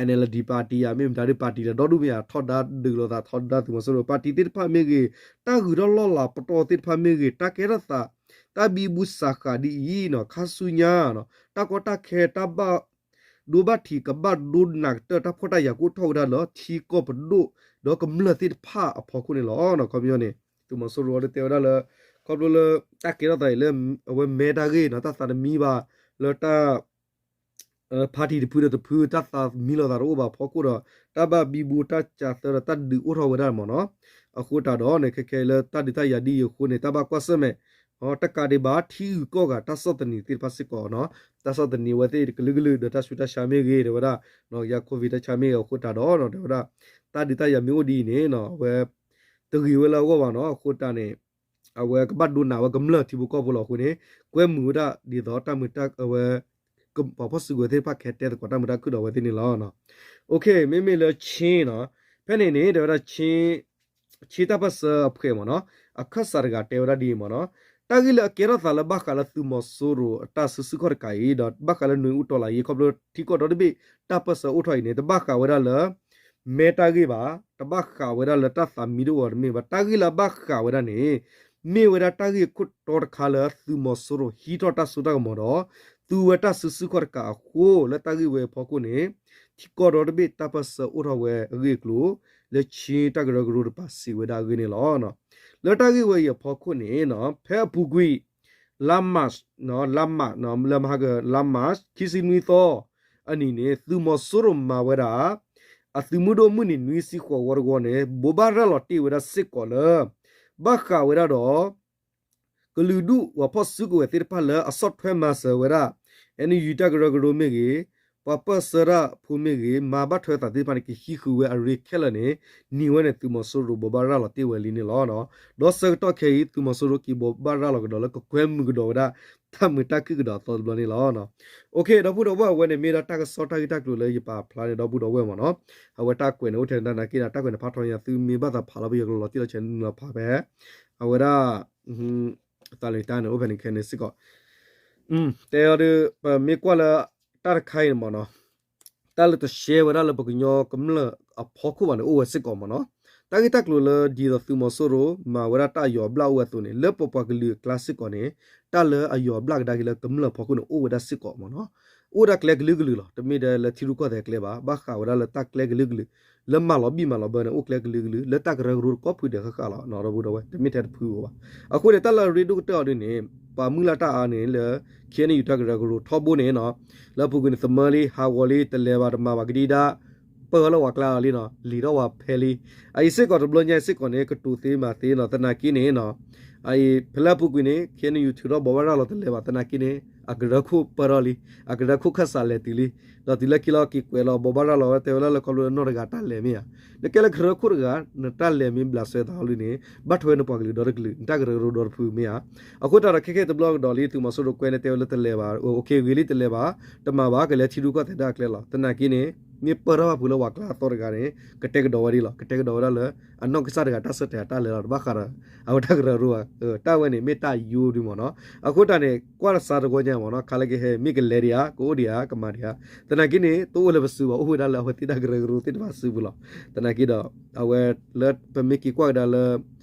NLD party ဧါ မ့ၢ်မတၤဒ် party ဒီးဒီဒူၣ်မ့ၢ်ဧါ ထီဒါဒုးလိာ်သး ထီဒါသုးမီၤစိရိၤ party သ့ၣ်တဖၣ်မ့ၢ်ဂ့ၤ တၢ်ဂုၤထီၣ်လီၢ်လၤပတီၢ်သ့ၣ်တဖၣ်မ့ၢ်ဂ့ၤ တၢ်ကဲထီၣ်သး တၢ်ဘံဘူစးဃးဒ်အံၤနီၤ ခါဆူညါ တၢ်ကီတၢ်ခဲ တၢ်ဘၣ်ဒိဘၣ်ထံး ကဘၣ်ဒိနးကတၢၢ် တၢ်ဖှီၣ်တၢ်ယာ်ကအိၣ်ထီၣ်ဝဲဒၣ်လၢထံကီၢ်ပဒိၣ် ဒီးကမျၢၢ်သ့ၣ်တဖၣ်အဖီခိၣ်န့ၣ်လီၤ. ခီပညီန့ၣ် သုးမီၤစိရိၤတဲဝဲဒၣ်လၢ ခီဖျိလၢ တၢ်ကဲထီၣ်သးအံၤလၢ အဝဲမဲတၢ်ဂ့ၢ်နီၤ တၢ်သးတမံဘၣ် လၢတၢ် party တဖုဒီးတဖု တၢ်သးမံလိာ်သးတအိၣ်ဘၣ်အဖီခိၣ်ဒီး တၢ်ဘၣ်ဘံဘူတၢ်စးသၢဒီးတၢ်ဒုးအိၣ်ထီၣ်ဝဲဒၣ်မ့ၢ်နီၤ အဃိတးဒီးန့ၣ် ခဲခဲလၢတၢ်ဒုးတၢ်ယၤဒ်အံၤအဃိန့ၣ် တၢ်ဘၣ်ကွၢ်ဆၢၣ်မဲာ် တကးဒံးဘၣ် ထံဂုၤကီၢ်ဂၤ တၢ်ဆီၣ်သနံးသ့ၣ်တဖၣ်စ့ၢ်ကီးနီၤ တၢ်ဆီၣ်သနံးအဝဲသ့ၣ်ကလုာ်ကလုာ်ဒီးတၢ်ဆူးတၢ်ဆါမ့ၢ်ဂ့ၤ တဲဝဲဒၣ် ယၤ COVID တၢ်ဆါမ့ၢ်ဂ့ၤအဃိတးဒီး တဲဝဲဒၣ် တၢ်ဒုးတၢ်ယၤမ့ၢ်အိၣ်ဒ်အံၤန့ၣ် အဝဲ တဂ့ၤဝဲလၢအဂီၢ်ဘၣ်နီၤ အဃိတးန့ၣ် အဝဲကဘၣ်ဒိနးဝဲကမျၢၢ်ထံဖိကီၢ်ဖိလီၤအဃိန့ၣ် ကွဲမုာ်ဝဲဒၣ်ဒ်သိးတၢ်မုာ်တၢ် အဝဲ ပှၤဖီၣ်စုကဝဲၤသ့ၣ်တဖၣ်ကဟဲတဲသကိးတၢ်မုာ်တၢ်ခုၣ်ဒီးအဝဲသ့ၣ်န့ၣ်လီၤ. မ့မ့ၢ်လၢ Chin နီၤ ဖဲန့ၣ်န့ၣ် တဲဝဲဒၣ် Chin တၢ်ပၢၢ်ဆၢအဖှဲးမ့ၢ်နီၤ အခၢၣ်စးတဂၤတဲဝဲဒၣ်ဒ်အံၤမ့ၢ်နီၤ တၢ်ဂ့ၢ်လၢအကဲထီၣ်သးလၢဘၣ်ဃးလၢသုးမီၤစိရိၤအတၢ်စုဆူၣ်ခီၣ်တကးအံၤ ဒီးဘၣ်ဃးလၢနွံဦးတော်လှန်ရေး ခီဖျိထံကီၢ်ဒီတဘ့ၣ်တၢ်ပၢၢ်ဆၢအိၣ်ထီၣ်အံၤန့ၣ် တဘၣ်ဃးဝဲဒၣ်လၢ မဲတၢ်ဂ့ၢ်ဘၣ်, တဘၣ်ဃးဝဲဒၣ်လၢတၢ်သးမံတအိၣ်အီၤတမ့ၢ်ဘၣ်. တၢ်ဂ့ၢ်လၢအဘၣ်ဃးဝဲဒၣ်န့ၣ် မ့ၢ်ဝဲဒၣ်တၢ်ဂ့ၢ်ခိၣ်တီတခါလၢသုးမီၤစိရိၤဟံးထီၣ်တၢ်စိတၢ်ကမီၤဒီး သူဝဲတၢ်စုဆူၣ်ခီၣ်တကးအဃိ လၢတၢ်ဂ့ၢ်ဝဲအဖီခိၣ်န့ၣ် ထံကီၢ်ဒီတဘ့ၣ်တၢ်ပၢၢ်ဆၢအိၣ်ထီၣ်ဝဲအဂ့ၢ်အကျိၤ လၢခၠ့ၣ်တၢ်ကရၢကရိတပၤစံးဝဲဒၣ်အဂ့ၢ်န့ၣ်လီၤ. လၢတၢ်ဂ့ၢ်ဝဲအံၤအဖီခိၣ်န့ၣ် ဖဲအပူၤကွံာ် လါမး လါမး လၢမဟါက လါမး ခံဆံနွံသီ အနံၤန့ၣ် သုးမီၤစိရိၤမၤဝဲဒၣ် အသုးမုၢ်ဒိၣ်မုၢ်နံၤနွံဆံဃိးဝီတဝီန့ၣ် ဘိးဘၣ်ရၤလီၤတ့ၢ်ဝဲဒၣ်စ့ၢ်ကီးလၢ ဘၣ်ဃးဝဲဒၣ်ဒီး ကလုာ်ဒူၣ်ပှၤဖီၣ်စုကဝဲၤသ့ၣ်တဖၣ်လၢအဆီၣ်ထွဲမၤစၢၤဝဲဒၣ် NUG တၢ်ကရၢကရိမ့ၢ်ဂ့ၤ, ပှၤပၢၢ်ဆၢတၢ်ဖိမ့ၢ်ဂ့ၤ, မၤဘၣ်ထွဲသးသ့ၣ်တဖၣ်န့ၣ် ကဟံးဃုာ်ဝဲအရ့ခဲလၢာ်န့ၣ် နံၤဝဲန့ၣ် သုးမီၤစိရိၤဘိးဘၣ်ရၤလီၤတ့ၢ်ဝဲလံန့ၣ်လီၤ. ဒီးဆၢကတီၢ်ခဲအံၤ သုးမီၤစိရိၤက့ၤဘိးဘၣ်ရၤလီၤကဒီးလၢကကွဲမုာ်ကဒီးဝဲဒၣ် တၢ်မုာ်တၢ်ခုၣ်ကဒီးအသီတဘျီန့ၣ်လီၤ. ဒီပုၢ်ဒီဝဲၢ်အဝဲန့ၣ်မ့ၢ်ဒၣ်တၢ်ကစီၣ်တၢ်ဂ့ၢ်တၢ်ကျိၤလၢယပာ်ဖျါန့ၣ် ဒီပုၢ်ဒီဝဲၢ်မ့ၢ်နီၤ, အဝဲတၢ်ကွဲးန့ၣ်အိၣ်ထဲန့ၣ်နာ်က့ဒီး တၢ်ကွဲးန့ၣ်ဖးထီညါ သုမ့ၢ်ဘၣ်သးဖးလီၤပယီၤကလီၤတံၢ်လီၤဆဲးန့ၣ်လီၤဖးဖဲ အဝဲဒၣ် သးလံာ်တၢ်န့ၣ် အိၣ်ဖဲန့ၣ်ခဲန့ၣ်စ့ၢ်ကီး တဲအီၤဒီး ပမ့ၢ်ကွၢ်လၢ တၢ်တခါအံၤန့ၣ်မ့ၢ်နီၤ, တၢ်လၢတရှဲဝဲဒၣ်လၢပကညီကမျၢၢ်အဖီခိၣ်ဘၣ်န့ၣ် အိၣ်ဝဲစ့ၢ်ကီးမ့ၢ်နီၤ. တၢ်ဂ့ၢ်တၢ်ကျိၤလၢဒ်သိးသုးမီၤစိရိၤ မၤဝဲဒၣ်တၢ်အယီၤအဘျၣ်အိၣ်ဝဲအသိးန့ၣ် လၢပပှၤကလုာ်အကျါစ့ၢ်ကီးန့ၣ် တၢ်လၢအယီၤအဘျၣ်ကဒါက့ၤလၢကမျၢၢ်အဖီခိၣ်န့ၣ် အိၣ်ဝဲဒၣ်စ့ၢ်ကီးမ့ၢ်နီၤ. အိၣ်ဒၣ်ကျဲကလုာ်ကလုာ်လီၤ. တမ့ၢ်ထဲလၢထံရူၢ်ကီၢ်သဲးကျဲဘၣ်, ဘၣ်ဃးဝဲဒၣ်လၢတၢ်ကျဲကလုာ်ကလုာ်, လၢမၤလီၤဘံၣ်မၤလီၤဘၢန့ၣ် အိၣ်ကျဲကလုာ်ကလုာ် လၢတၢ်ကရၢကရိတကီၢ်ဖုဒဲးဃၣ်ဃၣ်လီၤ. ဒီပုၢ်ဒီဝဲၢ် တမ့ၢ်ထဲတဖုဧိၤဘၣ်. အဃိန့ၣ် တၢ်လၢအရ့ဒိၣ်ကတၢၢ်အီၤဒ်န့ၣ် ပှၤမုၢ်လၢ်တၢ်အါန့ၣ်လၢ ခ့ၣ်အဲၣ်ယူၣ် တၢ်ကရၢကရိထီဘိန့ၣ်နီၤ, လၢအပူၤကွံာ်န့ၣ် သမၢလံ ဟးဂီၤလံ တလဲၤဘၣ်တမၤဘၣ်ကဒံဒၣ် ပၢၢ်လၢဝၤကျါလီၤလံနီၤ, လံာ်ထီၣ်ဝၤဖဲလံ. အအံၤစ့ၢ်ကီးတဘျီညါအံၤစ့ၢ်ကီးန့ၣ် ကတိၤသ့မၤသ့နီၤ, သနာ်က့န့ၣ်နီၤ, အအံၤဖဲလၢအပူၤကွံာ်န့ၣ် ခ့ၣ်အဲၣ်ယူၣ် ထုးထီၣ်ဘိးဘၣ်ရၤလီၤတလဲၤဘၣ် သနာ်က့န့ၣ် အကရၢခိၣ်ပၢၢ်ထီၣ်လံ, အကရၢခိၣ်ခၢၣ်စးလဲၤတုၤလံ, ဒီးတုၤလၢခံလီၤက့ၤကွဲးလီၤဘိးဘၣ်ရၤလီၤဝဲ တဲဝဲလၢလၢခီဖျိလၢနီၢ်တဂၤတၢ်လဲၤမ့ၢ်ဧါ, နကဲလၢကရၢခိၣ်တဂၤ နတၢ်လဲၤမ့ၢ်ဘျးစဲသးအီၤလံန့ၣ် ဘၣ်ထွဲနပှၤကလုာ်ဒီတကလုာ် နတၢ်ကရၢကရိဒီတဖုမ့ၢ်ဧါ. အဃိသတးဒီးခဲခဲတဘျီကဒီးလံ သုးမီၤစိရိၤကွဲးန့ၣ် တဲဝဲလၢတလဲၤဘၣ်, အိၣ်ခ့ဂ့ၤလံ တလဲၤဘၣ်, တမၤဘၣ် ကလဲၤထံရူၢ်ကီၢ်သဲးဒၣ်အကျဲလီၤ. သနာ်က့န့ၣ် မ့ၢ်ပၢၢ်ထီၣ်ဘၣ်ဖုးလၢဝၤကျါအသီတဂၤန့ၣ် ကတဲကဒီးဝဲဒ်လီၤ. ကတဲကဒီးဝဲဒၣ်လၢ အနီၢ်ကစၢ်တဂၤတၢ်ဆၢတဲာ်အတၢ်လဲၤလီၤ, တဘၣ်ဃးဒီး အဝဲတၢ်ကရၢကရိဘၣ်, တၢ်ဝဲန့ၣ်မ့ၢ်တၢ်ယိဒုမ့ၢ်နီၤ. အဃိတၢ်န့ၣ် ကွၢ်တစးတဂီၢ်ညါမ့ၢ်နီၤ, ခါလၢကဟဲမ့ၢ်ကလဲၤဒံးဧါ ကအိၣ်ဒံးဧါ ကမၤဒံးဧါ, သနာ်က့န့ၣ် တအိၣ်ဝဲလၢပစုဘၣ် အိၣ်ဝဲဒၣ်လၢအဝဲသ့ၣ်တၢ်ကရၢကရိသ့ၣ်တဖၣ်စုပူၤလီၤ. သနာ်က့ဒီး အဝဲလၢပမ့ၢ်က့ၤကွၢ်ကဒါလၢ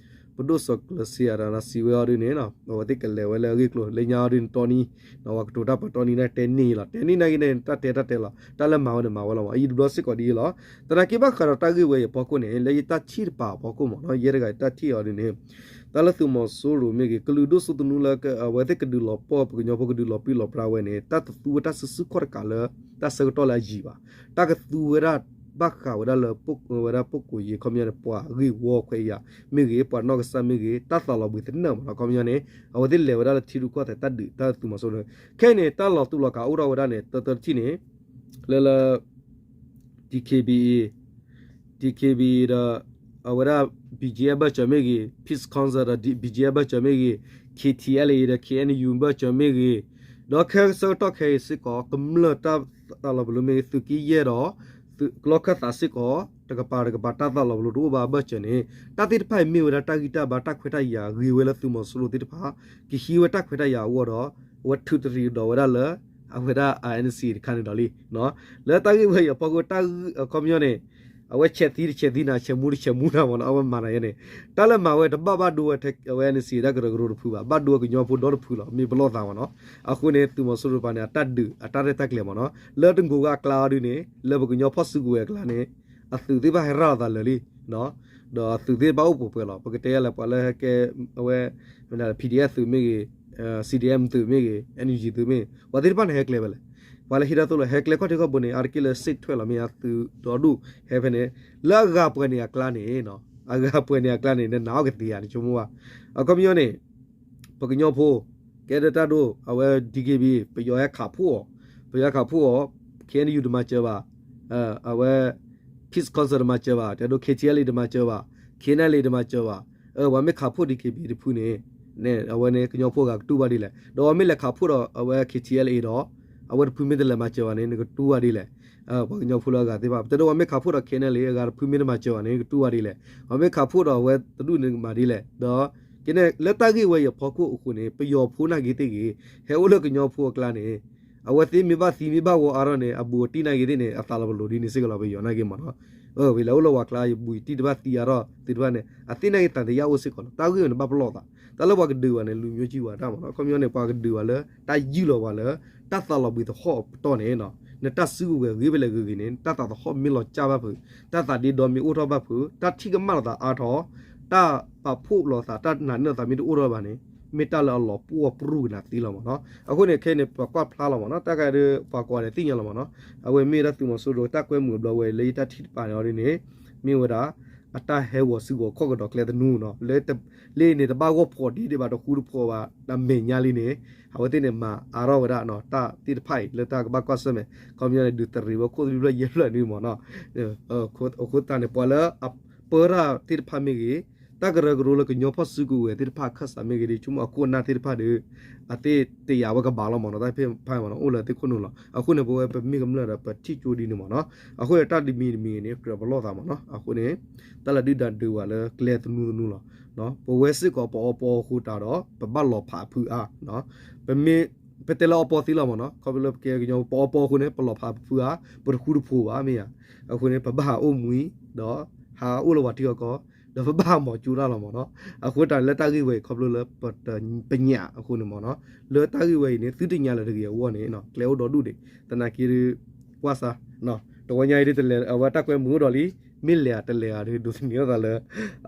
ပဒိၣ်စီၤကျၢၤစ့အတၢ် စံးဝဲအီၤဒ်န့ၣ် အဝဲသ့ၣ်ကလဲၤဝဲလၢအဂ့ၢ်ကျိၤ လၢညါအီၤဒ်န့ၣ် တီနံၤ ဝဲကတိၤတၢ်ပတီနံၤန့ၣ် တဲန့ၢ်လီၤ, တဲန့ၢ်နာ်က့န့ၣ် တၢ်တဲတၢ်တဲလီၤ, တၢ်လၢမၤဝဲန့ၣ်မၤဝဲလီၤမး, အယံၤတဘျီစ့ၢ်ကီးဒ်အံၤလီၤ. သနာ်က့ဘၣ်ဃးဒီးတၢ်ဂ့ၢ်ဝဲအံၤအဖီခိၣ်န့ၣ် လၢယတၢ်ထံၣ်တပၤအဖီခိၣ်မ့ၢ်နီၤ, ယဲတဂၤယတၢ်ထံၣ်အီၤဒ်န့ၣ် တၢ်လၢသုးမီၤစိရိၤမ့ၢ်ဂ့ၤ ကလုာ်ဒိၣ်စိသနူလၢအဝဲသ့ၣ်ကဒုးလီၤပှီၢ် ပကညီဖိကဒုးလီၤပြံလီၤပြါဝဲန့ၣ် တၢ်တသူဝဲတၢ်စုဆူၣ်ခီၣ်တကးလၢ တၢ်ဆၢကတီၢ်လၢအယံၤဘၣ်. တၢ်ကသူဝဲဒၣ် ဘၣ်ဃးဝဲဒၣ်လၢ ဝဲဒၣ်ပကိးယံၤ ခီပညီန့ၣ် ပှၤဂ့ၢ်ဝီခွဲးယာ်မ့ၢ်ဂ့ၤ ပှၤနီၢ်ကစၢ်မ့ၢ်ဂ့ၤ တၢ်သးလီၤဘှံးသနၢၣ်မ့ၢ်နီၤ, ခီပညီန့ၣ် အဝဲသ့ၣ်လဲၤဝဲဒၣ်လၢထံရူၢ်ကီၢ်သဲးတၢ်ဒုးတၢ်သုးမီၤစိရိၤ, ခဲအံၤန့ၣ် တၢ်လီၤတူာ်လီၤကာ်အိၣ်ထီၣ်ဝဲဒၣ်န့ၣ် တၢတထံၣ်န့ၣ် လၢလၢ DKBA, DKBA ဒီး အဝဲဒၣ် BGF ဘၢၣ်စၢၤမ့ၢ်ဂ့ၤ, Peace Council ဒီး BGF ဘၢၣ်စၢၤမ့ၢ်ဂ့ၤ, KTLA ဒီး KNU ဘၢၣ်စၢၤမ့ၢ်ဂ့ၤ, ဒီးခဲဆၢကတီၢ်ခဲအံၤစ့ၢ်ကီး ကမျၢၢ်တၢ်သးလီၤပလိာ်မ့ၢ်ဂ့ၤ သုးက့ယဲၢ်ဒီး သုးကလီၢ်ခၢၣ်သးစ့ၢ်ကီး တကပၤတကပၤတၢ်သးလီၤပလိာ်တအိၣ်ဘၣ်ဘၢၣ်စၢၤန့ၣ် တၢ်သ့ၣ်တဖၣ်အံၤမ့ၢ်ဝဲဒၣ်တၢ်ဂံၢ်တၢ်ဘါ တၢ်ခွဲးတၢ်ယာ် ဂ့ၤဝဲလၢသုးမီၤစိရိၤသ့ၣ်တဖၣ် ကဟံးဝဲတၢ်ခွဲးတၢ်ယာ်အဂီၢ်ဒီး အဝဲထုးတရံးကဒီးဝဲဒၣ်လၢ အဝဲဒၣ် NCA တခါန့ၣ်ဒီးလံ လၢတၢ်ဂ့ၢ်ဝဲအံၤအဖီခိၣ် တၢ်ဂ့ၢ်အခီပညီန့ၣ် အဝဲဆဲးသံတဆဲးသံနၤ ဆဲးမူတဆဲးမူနၤမ့ၢ်နီၤ အဝဲမၤနၤယဲန့ၣ် တၢ်လၢမၤဝဲတဘၣ်ဘၣ်ဒိဝဲအဝဲ NCA တၢ်ကရၢကရိတဖုဘၣ် ဘၣ်ဒိဝဲကညီဖိဒီတဖုလီၤ မ့ၢ်ပလီၢ်သးမ့ၢ်နီၤ အဃိန့ၣ် သုးမီၤစိရိၤတပၤန့ၣ် အတၢ်ဒုး အတၢ်ရဲၣ်တၢ်ကျဲၤမ့ၢ်နီၤ လၢတကိးဂၤအကျါအီၤဒ်န့ၣ် လၢပကညီဖီၣ်စုကဝဲၤအကျါန့ၣ် အသုးသ့ၣ်တဖၣ်ဟဲရၤလီၤသးလၢာ်လံ ဒီးအသုးသ့ၣ်တဖၣ်အိၣ်ပှဲၤပှဲၤလီၤ ပကတဲယၤလဲၣ် ပှၤလၢဟဲကဲ အဝဲ PDF သုးမ့ၢ်ဂ့ၤ CDM သုးမ့ၢ်ဂ့ၤ NUG သုးမ့ၢ်ဂ့ၤ ပှၤသ့ၣ်တဖၣ်န့ၣ်ဟဲကျဲဖဲလဲၣ် ပှၤလၢဟံးတၢ်သိၣ်လိဟဲကျဲခီၣ်ထံးခီၣ်ဘိန့ၣ် အါတက့ၢ်လၢ စ့းထွဲလီၤ မ့ၢ်အသုးဒီဒူၣ်ဟဲဖဲန့ၣ် လၢအဂၤပှဲၤန့ၣ်အကျါန့ၣ် အဂၤပှဲၤန့ၣ်အကျါန့ၣ် နနာ်အီၤကသ့ဧါ နဆိကမိၣ်ဘၣ် အခီပညီန့ၣ် ပကညီဖိ ကဲဒၣ်တၢ်ဒိၣ် အဝဲ DKBA ပယီၤဟဲခးဖှိၣ်အီၤ ပယီၤဟဲခးဖှိၣ်အီၤ KNU တမၤစၢၤဘၣ် အဝဲ Peace Council တမၤစၢၤဘၣ် တဲဒိ KTLA တမၤစၢၤဘၣ် KNLA တမၤစၢၤဘၣ် ပှၤမ့ၢ်ခးဖှိၣ် DKBA တဖုန့ၣ် အဝဲန့ၣ် ကညီဖိအဂၤကတူၢ်ဘၣ်ဒ်လဲၣ် ဒီးပှၤမ့ၢ်လဲၤခးဖှိၣ်ဒီးအဝဲ KTLA ဒီး အဝဲတဖုမ့ၢ်တလဲၤမၤစၢၤဘၣ်န့ၣ် နကတူၢ်ဘၣ်ဒ်လဲၣ် ပှၤကညီဖိလၢအဂၤသ့ၣ်တဖၣ် ပတဲဒိ ပှၤမ့ၢ်ခးဖှိၣ်ဒီး KNLA အဂၤတဖုမ့ၢ်တမၤစၢၤဘၣ်န့ၣ် နကတူၢ်ဘၣ်ဒ်လဲၣ် ပှၤမ့ၢ်ခးဖှိၣ်ဒီးအဝဲတဒူၣ်န့ၣ်မၤဒ်လဲၣ် ဒီး ကဲန့ၣ် လၢတၢ်ဂ့ၢ်ဝဲအံၤအဖီခိၣ်အဃိန့ၣ် ပယီၤဖိနာ်က့သ့ၣ်ဂ့ၤ ဟဲအိၣ်လၢကညီဖိအကျါန့ၣ် အဝဲသ့ၣ်မ့ၢ်ဘၣ်သံမ့ၢ်ဘၣ်ဂီၤအါထီၣ်န့ၣ် အဘူးအတံၢ်နာ်က့သ့ၣ်န့ၣ် အသးလီၤပလိာ်ဒ်န့ၣ်စ့ၢ်ကီးလီၤ ပယီၤနာ်က့မ့ၢ်နီၤ ပလဲၤအိၣ်လၢဝၤကျါ ယဘူးယတံၢ်တဘၣ်သံအါထီၣ်သ့ၣ်တဖၣ်န့ၣ် အသ့ၣ်နာ်က့သံသယၣ်အိၣ်စ့ၢ်ကီးလီၤ တၢ်ဂ့ၢ်ဝဲန့ၣ်ဘၣ်ပလီၢ်သး တၢ်လၢပှၤကဒုးဘၣ်န့ၣ် လူမျိုးကြီးဝါဒမ့ၢ်နီၤ အခီပညီန့ၣ် ပှၤကဒုးဘၣ်လၢ တၢ်ယုၢ်လီၤပှၤလၢ တၢ်သးလီၤဘှံးသဟီၣ်ပတီၢ်န့ၣ် နတၢ်စုကဝဲၤဂ့ၤဖဲလဲၣ်ဂ့ၤဂ့ၤန့ၣ် တၢ်သးသဟီၣ်မ့ၢ်လီၤကၢ်ဘၣ်ဖုး တၢ်သးဒ့ဒီမ့ၢ်အိၣ်ထီၣ်ဘၣ်ဖုး တၢ်ထံၣ်ကမၣ်လိာ်သးအါထီၣ် တၢ်ပာ်ဖှိၣ်လိာ်သး တၢ်နာ်န့ၢ်လိာ်သးမ့ၢ်တအိၣ်ထီၣ်ဘၣ်န့ၣ် မ့ၢ်တၢ်လၢအလီၤပှီၢ်ပြူၢ်ကနၤသ့လီၤမ့ၢ်နီၤ အဃိန့ၣ် ခဲအံၤန့ၣ် ပှၤကွၢ်ဖျါလီၤမ့ၢ်နီၤ တၢ်ကဒုး ပှၤကိးဂၤဒဲးသ့ၣ်ညါလီၤမ့ၢ်နီၤ အဝဲမ့ၢ်ဝဲဒၣ်သုးမီၤစိရိၤတၢ်ကွဲမုာ်အဘျီဝဲ လၢယတၢ်ထံၣ်တပၤန့ၣ်အီၤဒ်န့ၣ် မ့ၢ်ဝဲဒၣ် အတၢ်ဟဲဂီၤစုဂီၤခီၣ်ကဒီးကျဲသနူနီၤ လၢ လၢန့ၣ် တဘၣ်ဂီၢ်ဖှီၣ်ဒံးဒံးဘၣ် တဃူတဖိးဘၣ် တၢ်မဲာ်ညါလံန့ၣ် အဝဲသ့ၣ်န့ၣ် မၤအါထီၣ်ဝဲဒၣ်နီၤ တၢ်သ့ၣ်တဖၣ်အံၤ လၢတၢ်ကဘၣ်ကွၢ်ဆၢၣ်မဲာ် ခီပညီန့ၣ် ဒုးတရံးဝဲခိၣ်သလုးဖျၢၣ်ယဲၢ်ဖျၢၣ်န့ၣ်မ့ၢ်နီၤ အဃိသတးန့ၣ် ပှၤလၢအပၢတၢ်သ့ၣ်တဖၣ်မ့ၢ်ဂ့ၤ တၢ်ကရၢကရိလၢကညီဖီၣ်စုကဝဲၤသ့ၣ်တဖၣ်အခၢၣ်စးမ့ၢ်ဂ့ၤ ဒ်ဆိကမိၣ်အခိၣ်အနၢ်သ့ၣ်တဖၣ်ဒီး အသ့ၣ်တယာ်ဝဲကဘၣ်လီၤမ့ၢ်နီၤ တၢ်ဖဲဖဲမ့ၢ်နီၤ အိၣ်လၢအသ့ၣ်ခိၣ်နူာ်လီၤ အဃိန့ၣ် ပဝဲပမ့ၢ်ကမျၢၢ်ဒီး ပထံၣ်ကၠိဒ်န့ၣ်မ့ၢ်နီၤ အဃိန့ၣ် တၢ်တမံၤတမံၤန့ၣ် ကြၢးပလီၢ်သးမ့ၢ်နီၤ အဃိန့ၣ် တၢ်လၢဒုၣ်ဒါဒုးဝဲလၢကျဲသနူသနူလီၤ ပဝဲစ့ၢ်ကီးပအီပီအဃိတးဒီး ပဘၣ်လီၤဖးအဖုအါ ပမ့ၢ် ပတဲလၢအီပီသ့လီၤမ့ၢ်နီၤ ခီဖျိလၢပကဲကညီ ပအီပီအဃိန့ၣ် ပလီၤဖးအဖုအါ ပတဃူတဖိးဘၣ်မ့ၢ်ဧါ အဃိန့ၣ် ပဘၣ်ဟးအိၣ်မှံ ဒီး ဟးအိၣ်လၢပှၤထံဂၤကီၢ် ဒီးပဘၣ်မၤကၠိတၢ်လီၤမ့ၢ်နီၤ. အဃိတၢ်လၢတၢ်ဂ့ၢ်ဝဲအံၤ ခီဖျိလၢပတပညးအဃိန့ၣ်မ့ၢ်နီၤ, လၢတၢ်ဂ့ၢ်ဝဲအံၤန့ၣ် သုတညါလၢၤတဂ့ၤအဂီၢ်န့ၣ် ကျဲအိၣ်ဒီဒူၣ်ဒံး, သနာ်က့ဒီး ကွၢ်စါ တဝီညါအံၤဒ်တလဲၤ အဝဲတၢ်ကွဲမုာ်အိၣ်ဒီးလံ, မ့ၢ်လဲၤဧါတလဲၤဧါဒီး ဒိးသန့ၤအသးလၢ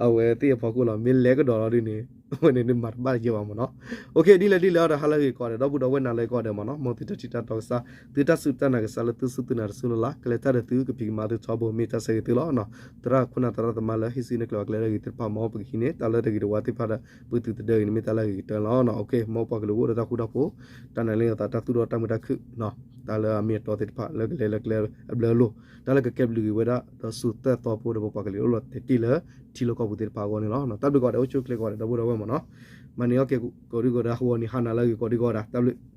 အဝဲသ့ၣ်အဖီခိၣ်လီၤ. မ့ၢ်လဲၤကဒီးလီၤဒ်န့ၣ် အဝဲန့ၣ်ဒ်မၤတဘၣ်တယဲၢ်ဘၣ်မ့ၢ်နီၤ. ဒ်လဲၣ်ဒ်လဲၣ်ဒီး ဟါလၢအဂ့ၤကိးဂၤဒဲး ဒီပုၢ်ဒီဝဲၢ်နၤလၢကိးဂၤဒဲးမ့ၢ်နီၤ, မ်သုတၢ်ထံၣ်တၢ်တီကစၢ်, သုတၢ်စူၢ်တၢ်နာ်ကစၢ်လၢသုစူၢ်သုနာ်တစူၢ်လၢ်လၢ်, ကလဲၤတၢ်ဒီးသုကဖံးကမၤသုထီဘိ မ့ၢ်တၢ်ဆၢဂ့ၤသုလီၤ. သရၣ်ခိၣ်နၢ်သရၣ်သမါလၢဟံးစုနဲၣ်ကျဲၤပှၤကျဲလၢအဂ့ၤသ့ၣ်တဖၣ် မ်ပကဟံးန့ၢ် တၢ်လၢတဂ့ၤတဝါသ့ၣ်တဖၣ်ဒီး ပသုတဒၢအံၤန့ၣ် မ့ၢ်တၢ်လၢအဂ့ၤကတၢၢ်လီၤ. မ်ပှၤကလုာ်အိၣ်ဒီးတၢ်ဃူတၢ်ဖိး, တၢ်နာ်လၢသး တၢ်သူၣ်ထီၣ်တၢ်မုာ်တၢ်ခုၣ် တၢ်လၢအမ့ၢ်အတီသ့ၣ်တဖၣ် လၢကလဲၤလၢကျဲအဘျၢအလိၤ, တၢ်လၢကကဲဘျုးက့ၤဝဲဒၣ် ဒီးစိၤသၢသီဖိဒီး ပပှၤကလုာ်အိၣ်လီၤတဲာ်တ့ၢ်လၢ ထံလီၢ်ကီၢ်ပူၤသ့ၣ်တဖၣ်အဂီၢ်န့ၣ်လီၤ. တၢ်ဘျုးကိးဂၤဒဲး အိၣ်ဆူၣ်အိၣ်ချ့ကိးဂၤဒဲး ဒီပုၢ်ဒီဝဲၢ်မ့ၢ်နီၤ, မၤန့ၢ်အီၣ်ကဲကိးဒံကိးဂၤဒဲး ဟါဂီၤန့ၣ် ဟါနၤလၢအဂ့ၤကိးဒံကိးဂၤဒဲး တၢ်ဘျုး